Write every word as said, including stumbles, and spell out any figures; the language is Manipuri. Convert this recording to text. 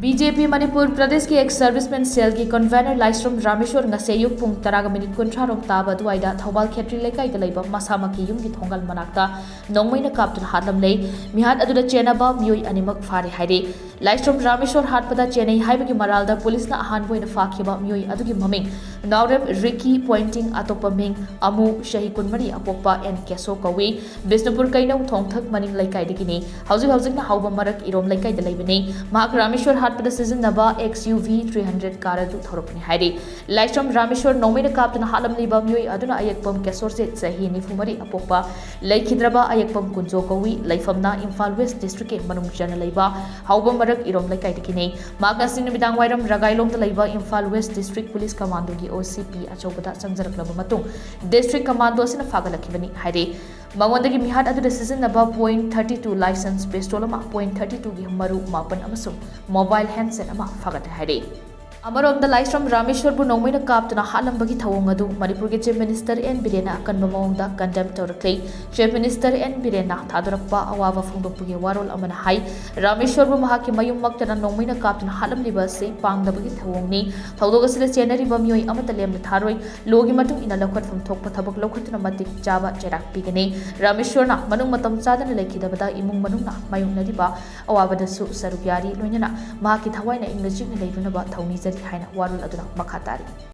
ꯕꯤ ꯖꯦ ꯄꯤ ꯃꯅꯤꯄꯨꯔ ꯄ꯭ꯔꯗꯦꯁꯀꯤ ꯑꯦꯛꯁ ꯁꯔꯚꯤꯁꯃꯦꯟ ꯁꯦꯜꯒꯤ ꯀꯟꯚꯦꯅꯔ ꯂꯥꯏꯁ꯭ꯔꯝ ꯔꯥꯃꯦꯁ꯭ꯋꯔ ꯉꯁꯤ ꯑꯌꯨꯛ ꯄꯨꯡ ꯇꯔꯥꯒ ꯃꯤꯅꯤꯠ ꯀꯨꯟꯊ꯭ꯔꯥ ꯔꯣꯝ ꯇꯥꯕ ꯑꯗꯨꯋꯥꯏꯗ ꯊꯧꯕꯥꯜ ꯈꯦꯇ꯭ꯔꯤ ꯂꯩꯀꯥꯏꯗ ꯂꯩꯕ ꯃꯁꯥꯃꯛꯀꯤ ꯌꯨꯝꯒꯤ ꯊꯣꯡꯒꯜ ꯃꯅꯥꯛꯇ ꯅꯣꯡꯃꯩꯅ ꯀꯥꯞꯇꯨꯅ ꯍꯥꯠꯂꯝꯂꯦ꯫ ꯃꯤꯍꯥꯠ ꯑꯗꯨꯗ ꯆꯦꯟꯅꯕ ꯃꯤꯑꯣꯏ ꯑꯅꯤꯃꯛ ꯐꯥꯔꯦ ꯍꯥꯏꯔꯤ꯫ ꯂꯥꯏꯁ꯭ꯔꯝ ꯔꯥꯃꯦꯁ꯭ꯋꯔ ꯍꯥꯠꯄꯗ ꯆꯦꯟꯅꯩ ꯍꯥꯏꯕꯒꯤ ꯃꯔꯥꯜꯗ ꯄꯨꯂꯤꯁꯅ ꯑꯍꯥꯟꯕ ꯑꯣꯏꯅ ꯐꯥꯈꯤꯕ ꯃꯤꯑꯣꯏ ꯑꯗꯨꯒꯤ ꯃꯃꯤꯡ ꯅꯥꯎꯔꯦꯝ ꯔꯤꯀꯤ, ꯄꯣꯏꯟꯇꯤꯡ ꯑꯇꯣꯞꯄ ꯃꯤꯡ ꯑꯃꯨ, ꯆꯍꯤ ꯀꯨꯟꯃꯔꯤ ꯑꯄꯣꯛꯄ, ꯑꯦꯟ ꯀꯦꯁꯣ ꯀꯧꯏ꯫ ꯕꯤꯁꯅꯨꯄꯨꯔ ꯀꯩꯅꯧ ꯊꯣꯡꯊꯛ ꯃꯅꯤꯡ ꯂꯩꯀꯥꯏꯗꯒꯤꯅꯤ꯫ ꯍꯧꯖꯤꯛ ꯍꯧꯖꯤꯛꯅ ꯍꯥꯎꯕ ꯃꯔꯛ ꯏꯔꯣꯝ ꯂꯩꯀꯥꯏꯗ ꯂꯩꯕꯅꯤ꯫ ꯃꯍꯥꯛ ꯔꯥꯃꯦꯁ꯭ꯋꯔ ꯍꯥꯠꯄꯗ ꯁꯤꯖꯤꯟꯅꯕ X U V three hundred car ꯑꯗꯨ ꯊꯧꯔꯛꯄꯅꯤ ꯍꯥꯏꯔꯤ꯫ ꯂꯥꯏꯁ꯭ꯔꯝ ꯔꯥꯃꯦꯁ꯭ꯋꯔ ꯅꯣꯡꯃꯩꯅ ꯀꯥꯞꯇꯨꯅ ꯍꯥꯠꯂꯝꯂꯤꯕ ꯃꯤꯑꯣꯏ ꯑꯗꯨꯅ ꯑꯌꯦꯛꯄꯝ ꯀꯦꯁꯣꯔꯖꯤꯠ, ꯆꯍꯤ ꯅꯤꯐꯨ ꯃꯔꯤ ꯑꯄꯣꯛꯄ, ꯂꯩꯈꯤꯗ꯭ꯔꯕ ꯑꯌꯦꯛꯄꯝ ꯀꯨꯟꯖꯣ ꯀꯧꯏ꯫ ꯂꯩꯐꯝꯅ ꯏꯝꯐꯥꯜ ꯋꯦꯁ꯭ꯠ ꯗꯤꯁꯇ꯭ꯔꯤꯛꯀꯤ ꯃꯅꯨꯡ ꯆꯟꯅ ꯂꯩꯕ ꯍꯥꯎꯕ ꯃꯔꯛ ꯏꯔꯣꯝ ꯂꯩꯀꯥꯏꯗꯒꯤꯅꯤ꯫ ꯃꯍꯥꯛ ꯉꯁꯤ ꯅꯨꯃꯤꯗꯥꯡ ꯋꯥꯏꯔꯝ ꯔꯒꯥꯏꯂꯣꯡꯗ ꯂꯩꯕ ꯏꯝꯐꯥꯜ ꯋꯦꯁ꯭ꯠ ꯗꯤꯁꯇ꯭ꯔꯤꯛ ꯄꯨꯂꯤꯁ ꯀꯃꯥꯟꯗꯣꯒꯤ ꯑꯣ ꯁꯤ ꯄꯤ ꯑꯆꯧꯕꯗ ꯆꯪꯖꯔꯛꯂꯕ ꯃꯇꯨꯡ ꯗꯤꯁꯇ꯭ꯔꯤꯛ ꯀꯃꯥꯟꯗꯣ ꯑꯁꯤꯅ ꯐꯥꯒꯠꯂꯛꯈꯤꯕꯅꯤ ꯍꯥꯏꯔꯤ꯫ ꯃꯉꯣꯟꯗꯒꯤ ꯃꯤꯍꯥꯠ ꯑꯗꯨꯗ ꯁꯤꯖꯤꯟꯅꯕ point thirty two licence pistol ꯑꯃ, ꯄꯣꯏꯟ ꯊꯥꯔꯇꯤ ꯇꯨꯒꯤ ꯃꯔꯨ ꯃꯥꯄꯟ ꯑꯃꯁꯨꯡ ꯃꯣꯕꯥꯏꯜ ꯍꯦꯟꯗꯁꯦꯠ ꯑꯃ ꯐꯥꯒꯠꯂꯦ ꯍꯥꯏꯔꯤ꯫ ꯑꯃꯔꯣꯝꯗ ꯂꯥꯏꯁ꯭ꯔꯝ ꯔꯥꯃꯦꯁ꯭ꯋꯔꯕꯨ ꯅꯣꯡꯃꯩꯅ ꯀꯥꯞꯇꯨꯅ ꯍꯥꯠꯂꯝꯕꯒꯤ ꯊꯧꯑꯣꯡ ꯑꯗꯨ ꯃꯅꯤꯄꯨꯔꯒꯤ ꯆꯤꯐ ꯃꯤꯅꯤꯁꯇꯔ ꯑꯦꯟ ꯕꯤꯔꯦꯟꯅ ꯑꯀꯟꯕ ꯃꯑꯣꯡꯗ ꯀꯟꯗꯦꯝ ꯇꯧꯔꯛꯂꯤ꯫ ꯆꯤꯐ ꯃꯤꯅꯤꯁꯇꯔ ꯑꯦꯟ ꯕꯤꯔꯦꯟꯅ ꯊꯥꯗꯣꯔꯛꯄ ꯑꯋꯥꯕ ꯐꯣꯡꯗꯣꯛꯄꯒꯤ ꯋꯥꯔꯣꯜ ꯑꯃꯅ ꯍꯥꯏ, ꯔꯥꯃꯦꯁ꯭ꯋꯔꯕꯨ ꯃꯍꯥꯛꯀꯤ ꯃꯌꯨꯝꯃꯛꯇꯅ ꯅꯣꯡꯃꯩꯅ ꯀꯥꯞꯇꯨꯅ ꯍꯥꯠꯂꯝꯂꯤꯕ ꯑꯁꯤ ꯄꯥꯡꯗꯕꯒꯤ ꯊꯧꯑꯣꯡꯅꯤ꯫ ꯊꯧꯗꯣꯛ ꯑꯁꯤꯗ ꯆꯦꯟꯅꯔꯤꯕ ꯃꯤꯑꯣꯏ ꯑꯃꯠꯇ ꯂꯦꯝꯅ ꯊꯥꯔꯣꯏ꯫ ꯂꯣꯒꯤ ꯃꯇꯨꯡ ꯏꯟꯅ ꯂꯧꯈꯠꯐꯝ ꯊꯣꯛꯄ ꯊꯕꯛ ꯂꯧꯈꯠꯇꯨꯅ ꯃꯇꯤꯛ ꯆꯥꯕ ꯆꯩꯔꯥꯛ ꯄꯤꯒꯅꯤ꯫ ꯔꯥꯃꯦꯁ꯭ꯋꯔꯅ ꯃꯅꯨꯡ ꯃꯇꯝ ꯆꯥꯗꯅ ꯂꯩꯈꯤꯗꯕꯗ ꯏꯃꯨꯡ ꯃꯅꯨꯡꯅ ꯃꯥꯌꯣꯛꯅꯔꯤꯕ ꯑꯋꯥꯕꯗꯁꯨ ꯁꯔꯨꯛ ꯌꯥꯔꯤ꯫ ꯂꯣꯏꯅꯅ ꯃꯍꯥꯛꯀꯤ ꯊꯋꯥꯏꯅ ꯏꯪꯅ ꯆꯤꯛꯅ ꯂꯩꯔꯨꯅꯕ ꯊꯧꯅꯤꯖꯔꯤ ꯍꯥꯏꯅ ꯋꯥꯔꯣꯜ ꯑꯗꯨꯅ ꯃꯈꯥ ꯇꯥꯔꯤ꯫